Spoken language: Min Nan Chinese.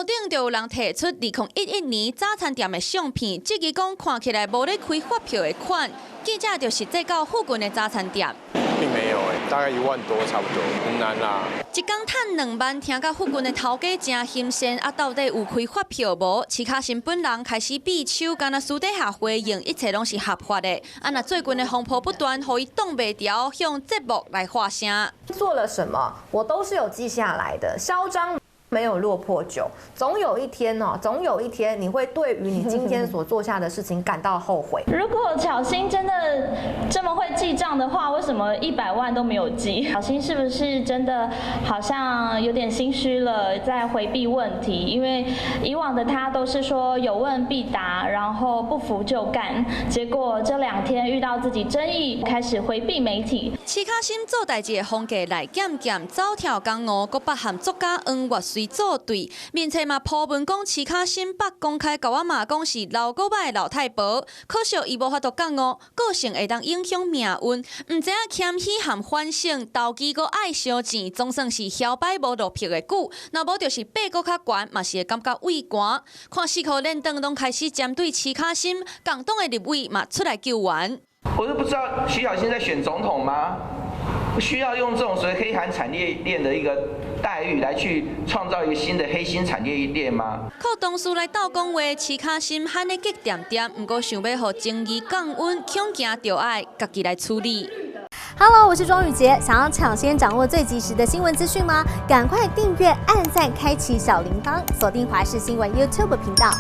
頂就有人提出2011年早餐店的相片，質疑講看起來無咧開發票的款。記者就實際到附近的早餐店。並沒有欸，大概1萬多差不多，很難啦。一工趁2萬，聽甲附近的頭家誠欣羨，啊，到底有開發票無？徐巧芯本人開始比手，敢若私底下回應，一切攏是合法的。啊，若最近的風波不斷，予伊擋袂牢，向節目來發聲。做了什麼，我都是有記下來的。囂張沒有落魄久，總有一天哦，總有一天你會對於你今天所做下的事情感到後悔。如果巧芯真的這麼會記賬的話，為什麼100萬都沒有記？巧芯是不是真的好像有點心虛了，在迴避問題？因為以往的他都是說有問必答，然後不服就幹。結果這兩天遇到自己爭議，開始迴避媒體。徐巧芯做代誌的風格來檢檢，走跳江湖，閣捌和作家黃越綏做對。面冊嘛鋪文講徐巧芯捌公開共我罵講是老古板的老太婆，可惜伊無法度覺悟，個性會當影響命運。毋知影謙虛和反省，投機閣愛燒錢，總算是搖擺無落魄的久。若無就是爬閣較懸，嘛是會感覺畏寒。看四箍連登攏開始針對徐巧芯，共黨的立委嘛出來救援。我都不知道徐巧芯在選總統嗎？需要用這種所謂黑韓產業鏈的一個待遇來去創造一個新的黑心產業鏈嗎？靠同事來鬥講話，徐巧芯喊得激恬恬，毋過想欲予爭議降溫，恐驚就愛家己來處理。 Hello，我是莊宇傑，想要搶先掌握最及時的新聞資訊嗎？趕快訂閱、按讚、開啟小鈴鐺，鎖定華視新聞 YouTube 頻道。